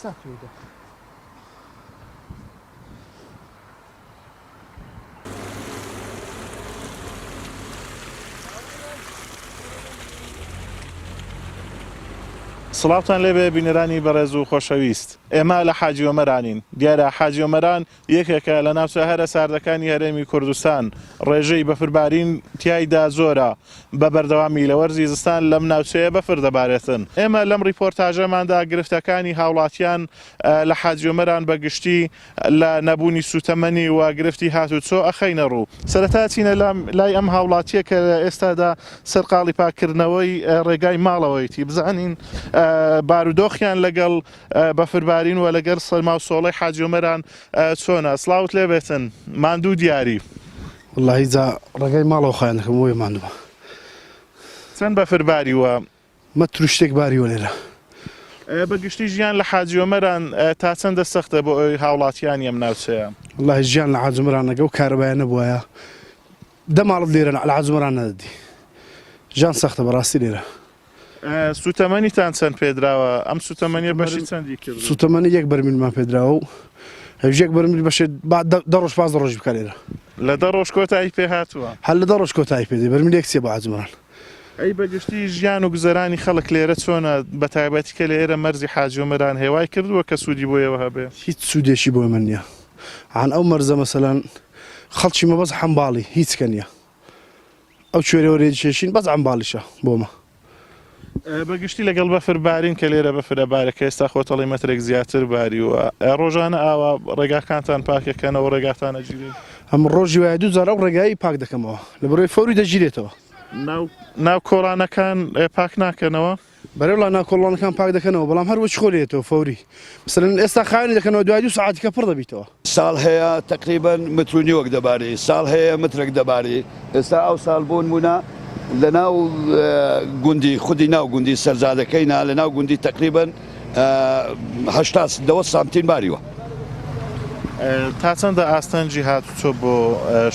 ساتوێدە. سڵاوتان لێبێ بینەرانی بەڕێز و خۆشەویست ئێمە لە حاجی ئۆمەرانین دیارە حاجی ئۆمەران یەکێکە لە ناوچە هەرە ساردەکانی هەرێمی کوردستان ڕێژەی بەفربارین تیایدا زۆرە بە بەردەوامی لە وەرزی زستان لەم ناوچەیە بەفر دەبارێتن ئێمە لەم ڕیپۆرتاژەماندا گرفتەکانی هاوڵاتیان لە حاجی ئۆمەران بە گشتی لە نەبوونی سووتەمەنی و گرفتی هاتوچۆ ئەخەینە ڕوو. سەرەتا چینە لای ئەم هاوڵاتییە کە لە ئێستادا سەرقاڵی پاککردنەوەی ڕێگای ماڵەوەیتی بزانین بارودۆخیان لەگەڵ بەفربارین و لەگەڵ سەرما و سۆڵەی حاجی ئۆمەران چۆنە. سڵاوت لێبێتن ماندوو دیاری. وەڵاهی جا ڕێگای ماڵەوە خۆیان دەکەم بۆیە ماندوومە. چەند بەفر باریوە؟ مەتر و شتێک باریوە لێرە. بە گشتی ژیان لە حاجی ئۆمەران تا چەندە سەختە بۆ ئەوی هاوڵاتیانی ئەم ناوچەیە؟ وەڵاهی ژیان لە حاجی ئۆمەران ئەگەر ئەو کارەبایە نەبوایە دە ماڵت لێرە لە حاجی ئۆمەران نەدەدی. ژیان سەختە بەڕاستی لێرە. سوتەمەنیتان چەند پێدراوە؟ ئەم سوتەمەنیە بەشی چەندی کردوون؟ سوتەمەنی یەک بەرمیلمان پێدراوە و ئەویش یەک بەرمیل بەشێ با دە ڕۆژ 15 ڕۆژی بکا لێرە. لە دە ڕۆژ کۆتایی پێ هاتووە؟ هەر لە دە ڕۆژ کۆتایی پێ دێ بەرمیل یەک چیە بۆ حاجی ئۆمەران. ئەی بە گشتی ژیان و گوزەرانی خەڵک لێرە چۆنە بە تایبەتی کە لێرە مەرزی حاجی ئۆمەران هەیە وای کردووە کە سوودی بۆ ئێوە هەبێ؟ هیچ سوودێکی بۆ ئێمە نییە عان ئەو مەرزە مەسەلەن خەڵکی مە بەس حەمباڵی هیچ کە نییە ئەو کوێرەوە رێدیشێشین بەس عەمباڵیشە بۆمە. بە گشتی لەگەڵ بەفر بارین کە لێرە بەفر ئەبارێ کە ئێستا خۆتەڵی مەترێک زیاتر باریوە ڕۆژانە ئاوا ڕێگاکانتان پاکەکەنەوە ڕێگاتان ئەگیرێ؟ ئەم ڕۆژی وایە دوو جار ئەو ڕێگایەی پاک دەکەمەوە لەبەرئەوەی فەوری دەگیرێتەوە. ناو ناو کۆڵانەکان پاک ناکەنەوە؟ بەرێ وەڵا ناو کۆڵانەکان پاک دەکەنەوە بەڵام هەر وەکی خۆی لێتەوە فەوری مەسەلەن ئێستا خاوێنی دەکەنەوە دوای دوو سەعاتی کە پڕ دەبیتەوە. ساڵ هەیە تەقریبەن متر و نیوەک دەباری ساڵ هەیە مترێک دەباری ئێستا ئەو ساڵ بۆ نمونە لە ناو گوندی خودی ناو گوندی سەرزادەکەی نا لە ناو گوندی تەقریبەن 80 دەوە سانتین باریوە. تا چەندە ئاستەنگی هاتوچۆ بۆ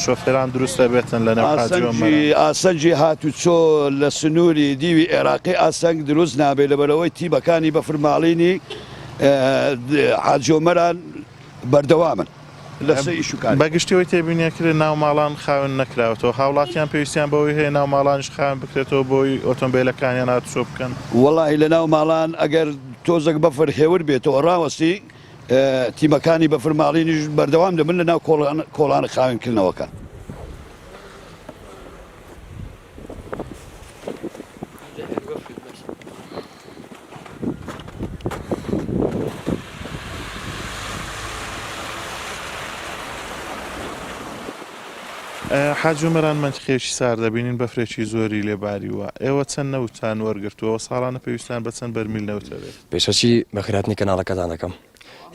شۆفێران دروست دەبێتن لە نێو حاجی ئۆمەران؟ ئاستەنگی هاتوچۆ لە سنووری دیوی عێراقی ئاستەنگ دروست نابێت لەبەرئەوەی تیمەکانی بەفرماڵینی حاجی ئۆمەران بەردەوامن لەسەر ئیش و کاریان. بە گشتی ئەوەی تێبینی ئەکرێت ناو ماڵان خاوێن نەکراوەتەوە، هاوڵاتیان پێویستیان بەوەی هەیە ناو ماڵانیش خاوێن بکرێتەوە بۆی ئۆتۆمبێلەکانیان هاتوچۆ بکەن. وەڵاهی لە ناو ماڵان ئەگەر تۆزێک بەفر هێور بێتەوە ڕاوەستی تیمەکانی بەفرماڵینیش بەردەوام دەبن لە ناو کۆڵانە خاوێنکردنەوەکان. حاجی عومەران مەنتیقەیەکی ساردە بینین بەفرێکی زۆری لێ باریوە ئێوە چەند نەوتتان وەرگرتووە و ساڵانە پێویستتان بە چەند بەرمیل نەوت هەبێت؟ پێشەکی بەخێرهاتنی کەناڵەکەتان دەکەم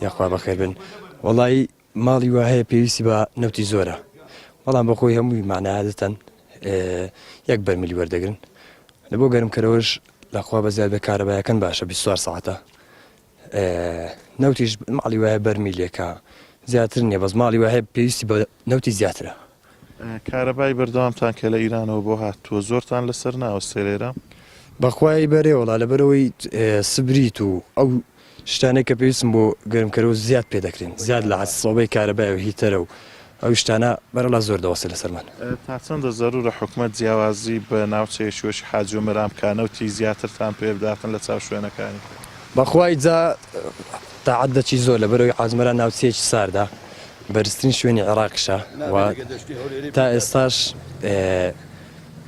یاخوا بەخێربێن وەڵایی ماڵی وا هەیە پێویستی بە نەوتی زۆرە بەڵام بەخۆی هەمووی معنی عادەتەن یەک بەرمیلی وەردەگرن لە بۆ گەرمکەرەوەش لەخوا بەزیاد بێ کارەبایەکەن باشە 24 ساعتە نەوتیش ماڵی وایە بەرمیلێکە زیاتر نییە بەس ماڵی وایە پێویستی بە نەوتی زیاترە. کارەبای بەردەوامتان کە لە ئیرانەوە بۆ هاتووە زۆرتان لەسەر ناوەستێ لێرە؟ بەخوای بەرێ وەڵا لەبەرئەوەی سبریت و ئەو شتانەی کە پێویستن بۆ گەرمکەرەوە زیاد پێ دەکرێن زیاد لە سۆبەی کارەبای و هیتەرە و ئەو شتانە بەرەڵا زۆر دەوەستێ لەسەرمان. تا چەندە زەرورە حکومەت جیاوازی بە ناوچەیەکی وەکی حاجی ئۆمەران بکا نەوتی زیاترتان پێ بداتن لە چاو شوێنەکانی تر؟ بەخوای جا تاعەت دەچی زۆر لەبەرئەوەی حاجی ئۆمەران ناوچەیەکی ساردە بەرزترین شوێنی عێراقیشە و تا ئێستاش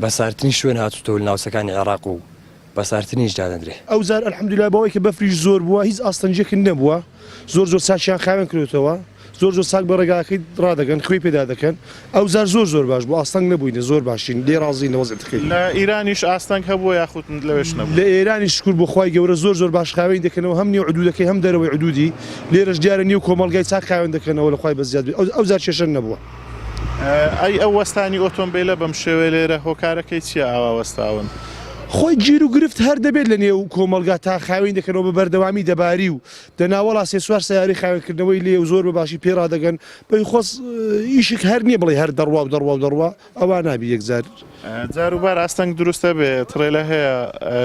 بە ساردترین شوێن هاتووتەوە لە ناوچەکانی عێراق و بە ساردترینیش دادەندرێ. ئەوجار الحمدللە بەوەی کە بەفریش زۆر بووە هیچ ئاستەنگیەک نەبووە زۆر زۆر چاکیان خاوێن کردۆتەوە زۆر زۆر چاک بە ڕێگاکەی ڕادەگەن خوێی پێدا دەکەن ئەوجار زۆر زۆر باش بوو ئاستەنگ نەبووینە زۆر باشین لێ ڕازین لە وەزعەتەکەی. لە ئیرانیش ئاستەنگ هەبووە یاخود لەوێش نەبووە؟ لە ئێرانیش شکور بۆ خوای گەورە زۆر زۆر باش خاوێنی دەکەنەوە هەم نێو عدودەکەی هەم دەرەوەی عدودی لێرەش دیارە نێو کۆمەڵگای چاک خاوێن دەکەنەوە لە خوای بەزیاد بێت ئەوجار کێشە نەبووە. ئەی ئەو وەستانی ئۆتۆمبیلە بەم شێوەیە لێرە هۆکارەکەی چیە ئاوا وەستاون؟ خۆی گیرو گرفت هەر دەبێت لە نێو کۆمەڵگا تا خاوێنی دەکەنەوە بە بەردەوامی دەباری و دەنا وەڵا سێ چوار سەیارەی خاوێن کردنەوەی لێیە و زۆر بە باشی پێی ڕادەگەن بەی خۆس ئیشک هەر نیە بڵێی هەر دەڕوا و دەڕوا و دەڕوا ئەوا نابی یەکجار. جاروبار ئاستەنگ دروست ئەبێ تڕێلە هەیە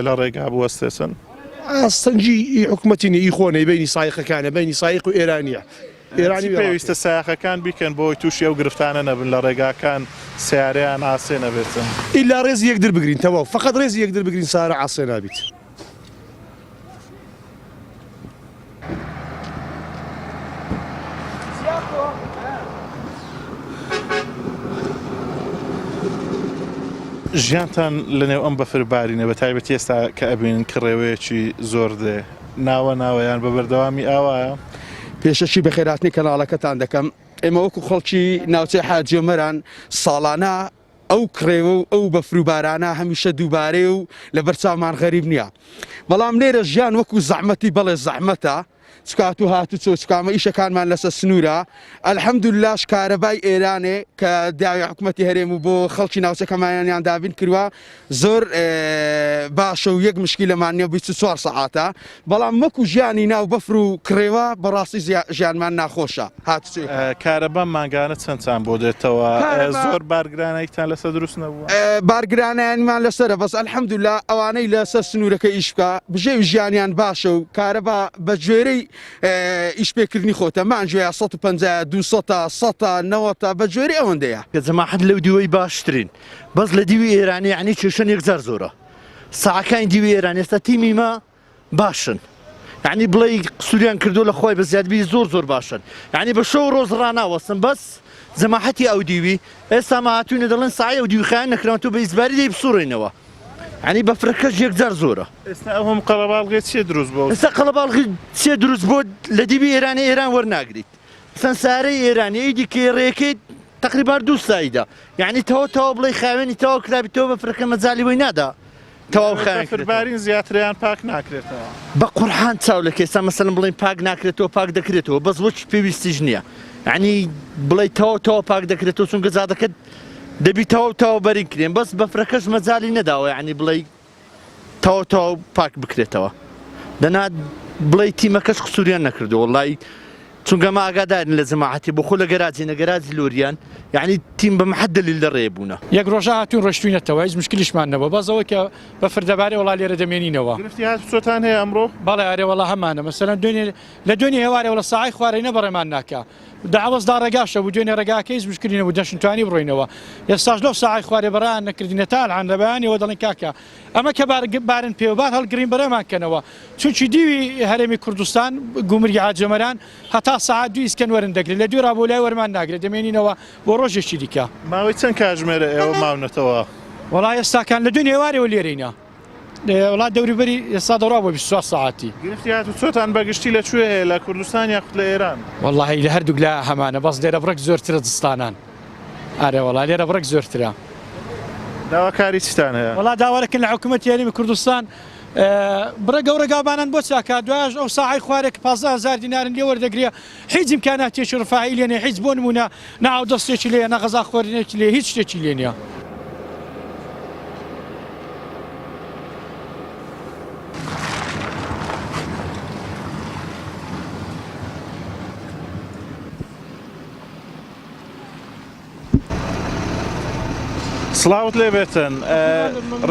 لە ڕێگا بوەستێتن؟ ئاستەنگی ئی حکومەتی نیە ئی خۆنەی بەینی سایقەکانە بەینی سایق و ئێرانیە ئێرانی چی پێویستە سایەقەکان بیکەن بۆی تووشی ئەو گرفتانە نەبن لە ڕێگاکان سەیارەیان عاسێ نەبێتن؟ ئیلا ڕێزی یەکدر بگرین تەواو فەقەت ڕێزی یەکدر بگرین سارە عاسێ نابیت. ژیانتان لەنێو ئەم بەفر بارینە بە تایبەتی ئێستا کە ئەبینن کڕێوەیەکی زۆر دێ ناوە ناوە یان بە بەردەوامی ئاوایە؟ پێشەکی بەخێرهاتنی کەناڵەکەتان دەکەم، ئێمە وەکو خەڵکی ناوچەی حاجیۆمەران ساڵانە ئەو کڕێوە و ئەو بەفر و بارانە هەمیشە دووبارەیە و لەبەر چاومان غەریب نییە، بەڵام لێرە ژیان وەکو زەحمەتی بەڵێ زەحمەتە، چونکە هاتوو هاتوچۆ چونکە ئەمە ئیشەکانمان لەسەر سنوورە، الحمدللەش کارەبای ئێرانێ کە داوی حکومەتی هەرێم و بۆ خەڵکی ناوچەکەمانیان دابین کردووە زۆر باشە و یەک مشکیلەمان نیە 24 سەعاتە بەڵام وەکو ژیانی ناو بەفر و کڕێوە بەڕاستی ژیانمان ناخۆشە هاتوچۆی کارەبا مانگانە چەندتان بۆ دێتەوە زۆر بارگرانایتان لەسەر دروست نەبووە؟ بارگرانایانمان لەسەرە بەس الحمدللە ئەوانەی لەسەر سنوورەکە ئیش بکا بژێوی ژیانیان باشە و کارەبا بە گوێرەی ئیش پێکردنی خۆتە مانگێ 150 200 100 90 بە گوێرەی ئەوەندەیە. جەماعەت لەو دیوەی باشترین بەس لە دیوی ئێرانی یانی کێشەن یەکجار زۆرە ساعەکانی دیوی ئێران ئێستا تیمی مە باشن یعنی بڵێی قسوریان کردو لە خۆی بە زیادبی زۆر زۆر باشن یعنی بە شەو ڕۆژ ڕناوەستن بەس جەماحەتی ئەو دیوی ئێستا ما هاتوینە دەڵێن سعی ئەو دیوی خیان نەکراون تۆ بە ئیجباری دەی بسوڕێنەوە یعنی بەفرەکەش یەکجار زۆرە. ئێستا ئەو هەموو قەڵەباڵغیە چیە دروست بووە؟ ئێستا قەڵەباڵغی چیە دروست بووە لە دیوی ئێرانی ئێران وەرناگریت چەند سارەی ئێرانی ئیدی کێ ڕێکەیت تقریبا دوو سایدە یعنی تەواو تەواو بڵێی خاوێنی تەواو کرابی تۆ بەفرەکە مەجالی وەی نادا تەواو خاوێن بەفر بارین زیاتریان پاک ناکرێتەوە. بە قورحان چاو لە کێسا مەسەلەن بڵێین پاک ناکرێتەوە پاک دەکرێتەوە بەس وەکی پێویستیش نییە یعنی بڵێ تەواو تەواو پاک دەکرێتەوە چونکە جادەکە دەبی تەواو تەواو بەرین کرێن بەس بەفرەکەش مەجالی نەداوە یعنی بڵێ تەواو تەواو پاک بکرێتەوە دەنا بڵێی تیمەکەش قسوریان نەکردو وەڵی چونکە مە ئاگادارین لە جەماعەتی بۆ خۆ لە گەراجی نە گەراجی لۆریان یعنی تیم بە محەد دەلیل لە ڕێ بوونە. یەک ڕۆژە هاتوین ڕۆشتوینەتەوە هیچ مشکلیشمان نەبوە بەس ئەوەی کە بەفر دەبارێ وەڵا لێرە دەمێنینەوە. گرفتی هاتوچۆتان هەیە ئەمڕۆ؟ بەڵێ ئەرێ وەڵا هەمانە مەسەلەن دوێنێ لە دوێنێ ئێوارێ وەڵا ساعەی خوارێ نە بەڕێمان ناکا دەعوەز دا ڕێگاش هەبوو دوێنێ ڕێگاکە هیچ مشکلی نەبوو دەشنتوانی بڕۆینەوە ئێستاش لەو ساعەی خوارێ بەڕێیان نەکردینە تا الان لە بەیانیەوە دەڵێن کاکە ئەمە کە بار بارن پێوە بار هەڵگرین بەڕێمان کەنەوە چونکی دیوی هەرێمی کوردستان گومرگی عاجەمەران هەتا سەعات دوو ئیسکەن وەرن دەگرێت لە دووی ڕا بۆ لای وەرمان ناگرێت دەمێنینەوە بۆ ڕۆژێکی دیکە. ماوەی چەند کاژمێرە ئێوە ماونەتەوە؟ وەڵا ئێستاکان لە دوێنێ ئێوارێوە لێرەینە. وڵات دەوروبەری ئێستا دەڕوا بۆ 24 سەعاتی. گرفتی هاتوچۆتان بە گشتی لە کوێ هەیە لە کوردستان یاخود لە ئێران؟ وەڵاهی لە هەردووک لا هەمانە بەس لێرە بڕێک زۆرترە زستانان ئەرێ وەڵا لێرە بڕێک زۆرترە. داواکاری چیتان هەیە؟ وەڵا داوا دەکەین لە حکوومەتی هەرێمی کوردستان بڕێک ئەو ڕێگاوبانان بۆ چاکا دوایش ئەو ساعەی خوارێ کە 15 هەزار دینارن لێ وەردەگرێ هیچ ئیمکاناتێکی ڕفاهی لێ نیە هیچ بۆ نموونە نە ئاودەستێکی لێیە نە غەزا خواردنێکی لێیە هیچ شتێکی لێ نیە. سڵاوت لێ بێتن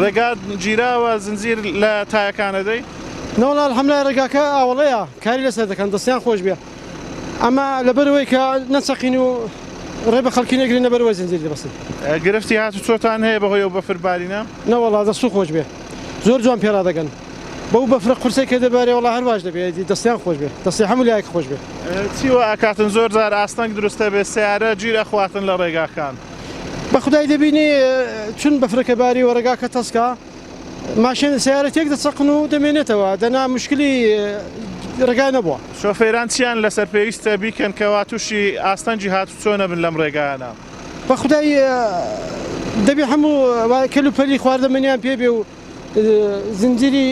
ڕێگات گیراوە زنجیر لە تایەکانە دەی؟ نەوەڵا الحمدللە ڕێگاکە ئاوەڵەیە کاری لەسەر دەکەن دەستیان خۆش بێ ئەمە لەبەرئەوەی کە نەچەقین و ڕێ بە خەڵکی نەگرین لەبەرئەوەی زنجیر دەبەستن. گرفتی هاتوچۆتان هەیە بەهۆی ئەو بەفر بارینە؟ نەوەڵا دەستو خۆش بێ زۆر جوان پێڕادەگەن بەو بەفرە قورسەی کە دەبارێ وەڵا هەر واش دەبێ ئیدی دەستیان خۆش بێ دەستی هەموو لایەک خۆش بێ. چی وا ئەکاتن زۆر جار ئاستەنگ دروستە بێ سەیارە گیر ئەخواتن لە ڕێگاکان. بە خودای دەبینی چون بەفرەکە باریوە ڕێگاکە تەسکە ماشێن سەیارە تێک دەچەقن و دەمێنێتەوە دەنا مشکلی ڕێگا نەبووە. شۆفێران چیان لەسەر پێویستە بیکەن کەوا توشی ئاستەنگی هاتوچۆ نەبن لەم ڕێگایانە؟ بە خودای دەبێ هەموو کەل و پەلی خواردەمەنیان پێ بێ و زنجیری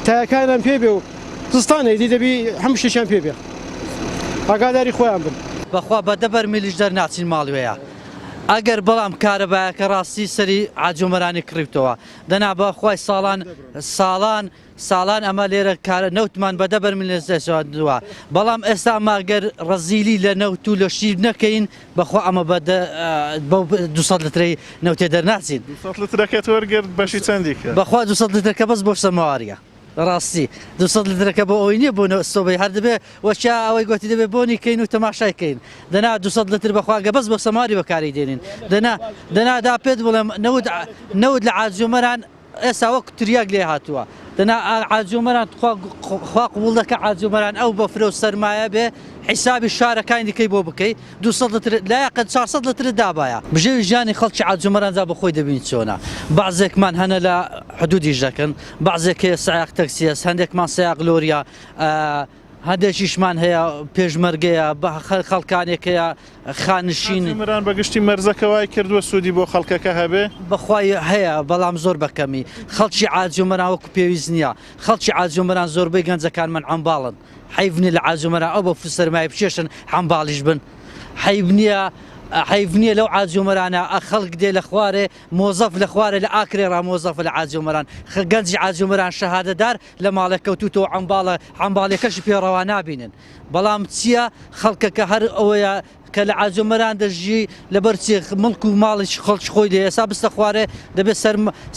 تایەکانیان پێ بێ و زستانە ئیدی دەبی هەموو شتێکیان پێ بێ ئاگاداری خۆیان بن. بەخوا بە دە بەرمیلیش دەرناچین ماڵی وەیە ئەگەر بەڵام کارەبایەکە ڕاستی سەری عاجۆمەرانی کڕیوتەوە دەنا بە خوای ساڵان ساڵان ساڵان ئەمە لێرە کارە نەوتمان بە دە بەرمیل نەچاندووە بەڵام ئێستا ئەمە گەر ڕەزیلی لە نەوت و لە شیر نەکەین بەخوا ئەمە بە دە بەو 200 لترەی نەوتێ دەرناچین. 200 لترەکەت وەرگرت بەشی چەندی کرد؟ بەخوا 200 لترەکە بەس بۆ سەماواریە. ڕاستی 200 لترەکە بۆ ئەوەی نییە بۆ سۆبەی هەر دەبێ وەچا ئەوەی گۆتی دەبێ بۆنی کەین و تەماشای کەین دەنا 200 لتر بەخوا گە بەس بۆ سەماری بەکاری دێنین دەنا دەنا دا پێت بڵێم نەوت نەوت لە عاجومەران ئێستا وەک تریاک لێ هاتووە دەنا عاجومەران خوا خوا قبوڵ دەکا عاجومەران ئەو بەفرە و سەرمایە بێ حیسابی شارەکانی دیکەی بۆ بکەی 200 لتر لایەقەن 400 لترت دابایە. بژێوی ژیانی خەڵکی عاجومەران جا بە خۆی دەبینی چۆنە بەعزێکمان هەنە لە حدودیش دەکەن بەعزێک هەیە سایەق تەکسیەس هەندێکمان سایەق لۆریە هەندێکیشمان هەیە پێشمەرگەیە خەڵکانێک هەیە خانشین. حاجی عومەران بەگشتی مەرزەکە وای کردووە سوودی بۆ خەڵکەکە هەبێ؟ بەخوای هەیە بەڵام زۆر بەکەمی خەڵکی عاجی عومەران وەکو پێویست نییە خەڵکی عاجی عومەران زۆربەی گەنجەکانمان عەمباڵن حەیف نییە لە عاجی عومەران ئەو بەفر و سەرمایە بکێشن عەمباڵیش بن حەیف نییە حەیف نییە لەو عاجی عومەرانە خەڵک دێ لە خوارێ مۆزەف لە خوارێ لە ئاکرێ ڕا مۆزەفە لە عاجی عومەران گەنجی عاجی عومەران شەهادەدار لە ماڵێک کەوتووتەوە عەمباڵە عەمباڵیەکەشی پێ ڕەوا نابینن بەڵام چییە خەڵکەکە هەر ئەوەیە کە لە عاجۆمەران دەژی لەبەر چی مڵک و ماڵیش خەڵکی خۆی لێ ئێستا بستە خوارێ دەبێت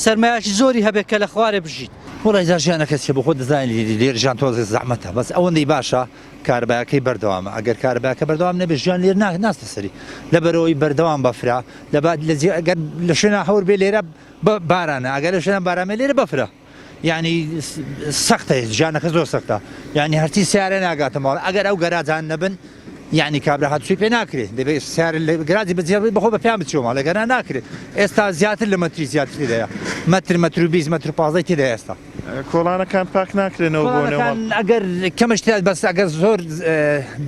سەرمایەکی زۆری هەبێت کە لە خوارێ بژیت. وەڵای جا ژیانەکە چیە بۆ خۆت دەزانی لێرە ژیان تۆزێ زەحمەتە بەس ئەوەندەی باشە کارەبایەکەی بەردەوامە ئەگەر کارەباکە بەردەوام نەبێت ژیان لێر ناستە سەری لەبەرەوەی بەردەوام بەفرە لەبات لە ئەگەر لە شوێنە هەور بێ لێرە بارانە ئەگەر لە شوێنە باران بێ لێرە بەفرە یانی سەختە ژیانەکە زۆر سەختە یانی هەرچی سیارە ناگاتە ماڵ ئەگەر ئەو گەراجان نەبن یعنی کابرا هاتوچۆی پێ ناکرێت دەبێت سیار لە گەراجی بەجێ بخۆ بە پێیان بچێ ماڵ لەگەرا ناکرێت ئێستا زیاتر لە مەتری زیاتر تێدایە مەتر مەتر و 20 مەتر و 15 تێدایە ئێستا کۆڵانەکان پاک ناکرێنەوە بۆ نێو ماڵ کۆڵانەکان ئەگەر کەمش تێدا بەس ئەگەر زۆر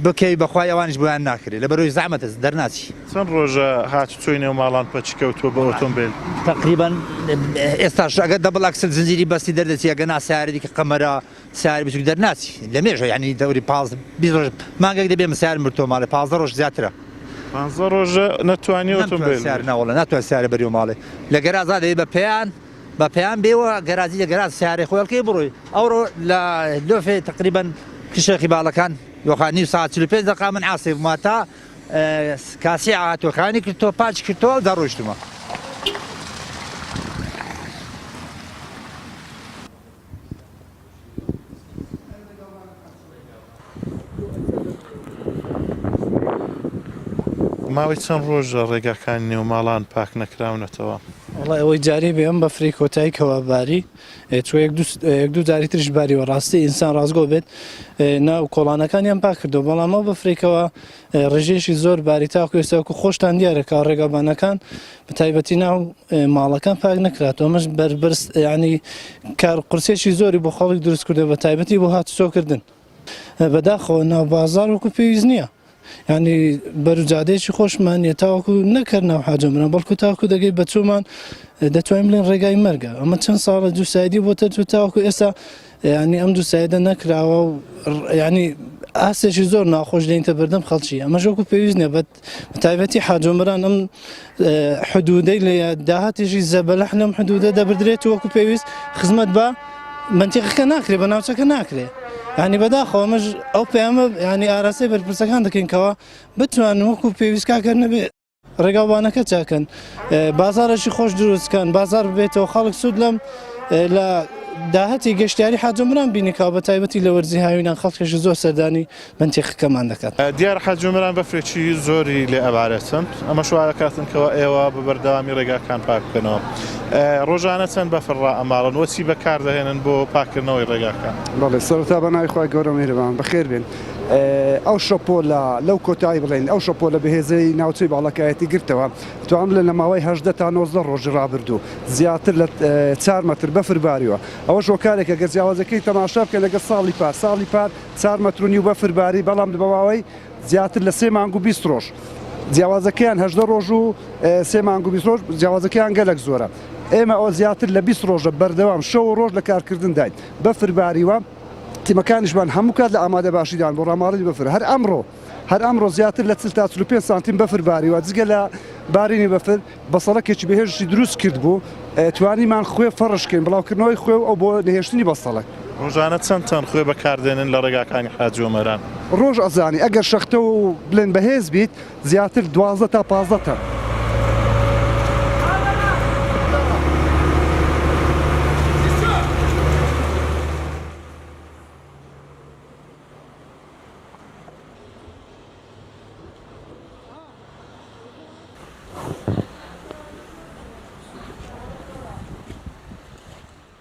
بکەی بەخوای ئەوانیش بۆیان ناکرێت لەبەرەوەی زەحمەتە دەرناچی. چەند ڕۆژە هاتوچۆی نێو ماڵان پەکی کەوتووە بە ئۆتۆمبێل؟ تەقریبەن ئێستاش ئەگەر double axle زنجیری بەستی دەردەچی ئەگەر نا سەیارە دیکە قەمەرە سەیارە بچوک دەرناچی لە مێژە یانی دەوری 15 20 ڕۆژ مانگێک دەبێ من سەیارم بردتەوە ماڵێ 15 ڕۆژ زیاترە. 15 ڕۆژە نەتوانی ئۆتۆمبێل سەیارە ناوەڵا ناتوانێ سەیارە بەریەوە ماڵێ لە گەرازا دەبێ بە پێیان بە پێیان بێوە گەراجی لە گەراج سەیارەی خۆی هەڵکەی بڕۆی ئەوڕۆ لە لۆفێ تەقریبەن کشێخی باڵەکان یۆخا نیو ساعت 45 دقیقە من عاسێ بوومە تا کاسی هاتووە خانی کردتەوە پاچ کردتەوە ئەوجا ڕۆیشتمە. ماوەی چەند ڕۆژە ڕێگاکانی نێو ماڵان پاک نەکراونەتەوە؟ وەڵای ئەوەی جارێ بێ ئەم بەفرەی کۆتایی کەوا باری چوە یەک دوو یەک دوو جاری تریش باریوە ڕاستی ئینسان ڕاستگۆ بێت ناو کۆڵانەکانیان پاک کردەوە بەڵام ئەو بەفرەی کەوا ڕێژەیەکی زۆر باری تاکو ئێستا وەکو خۆشتان دیارە کە ڕێگاوبانەکان بە تایبەتی ناو ماڵەکان پاک نەکراتەوە ئەمەش بەربەرز ینی کار قورسێکی زۆری بۆ خەڵک دروست کردو بە تایبەتی بۆ هاتوچۆکردن بەداخەوە ناو بازار وەکو پێویست نییە ینی بەروجادەیەکی خۆشمان نیە تاوەکو نەکەر ناو حاجەمران بەڵکو تاکو دەگەی بەچومان دەتوانین بڵێن ڕێگای مەرگە ئەمە چەند ساڵە دووسایدی بۆتە تو تاوەکو ئێستا یانی ئەم دووسایدە نەکراوە و یانی ئاستێکی زۆر ناخۆش دێنتە بەردەم خەڵکی ئەمەش وەکو پێویست نیە بە تایبەتی حاجۆمران ئەم حدودەی لێ داهاتێکی زەبەلەح لەم حدودە دەبردرێت وەکو پێویست خزمەت بە منتیقەکە ناکرێ بە ناوچەکە ناکرێ ینی بەداخەوە ئەمەش ئەو پەیامە ینی ئاراستەی بەرپرسەکان دەکەین کەەوە بتوان وەکو پێویست کاکە نەبێ ڕێگاوبانەکە چاکەن بازارێکی خۆش دروستکەن بازار ببێتەوە خەڵک سوود لەم لە داهاتی گەشتیاری حاجۆمران بینیکاوە بە تایبەتی لە وەرزی هاوینان خەڵکێکی زۆر سەردانی مەنتیقەکەمان دەکات. دیارە حاجۆمران بەفرێکی زۆری لێ ئەبارێتن ئەمەش وا دەکاتن کەوا ئێوە بە بەردەوامی ڕێگاکان پاک بکەنەوە ڕۆژانە چەند بەفر ڕائەماڵن وە چی بەکار دەهێنن بۆ پاککردنەوەی ڕێگاکان؟ بەڵێ سەرەتا بە ناوی خوای گەورە میهرەبان بەخێر بێن. ئەو شەپۆلە لەو کۆتایی بڵێین ئەو شەپۆلە بەهێزەی ناوچەی باڵەکایەتی گرتەوە توانم بڵێم لە ماوەی 18 تا 19 ڕۆژی ڕابردوو زیاتر لە 4 مەتر بەفر باریوە ئەوەش هۆکارێکە گەر جیاوازەکەی تەماشا بکەن لەگەڵ ساڵی پار ساڵی پار 4 مەتر و نیو بەفر باری بەڵام بە ماوەی زیاتر لە سێ مانگ و 20 ڕۆژ جیاوازەکەیان 18 ڕۆژ و سێ مانگ و 20 ڕۆژ جیاوازەکەیان گەلەک زۆرە ئێمە ئەوە زیاتر لە 20 ڕۆژە بەردەوام شەو و ڕۆژ لە کارکردنداین بەفر باریوە تیمەکانیشمان هەموو کات لە ئامادەباشیدان بۆ ڕاماڵینی بەفر، هەر ئەمڕۆ هەر ئەمڕۆ زیاتر لە 40 تا 45 سانتیم بەفر باریوە، جگە لە بارینی بەفر بەسەڵەکێکی بەهێزیشی دروست کردبوو، توانیمان خوێ فەڕش کەین، بڵاوکردنەوەی خوێ و ئەو بۆ نەهێشتنی بەستەڵەک. ڕۆژانە چەند تەن خوێ بەکاردێنن لە ڕێگاکانی حاجی ئۆمەران؟ ڕۆژ ئەزانی ئەگەر شەختە و بڵێن بەهێز بیت زیاتر 12 تا 15 تەن.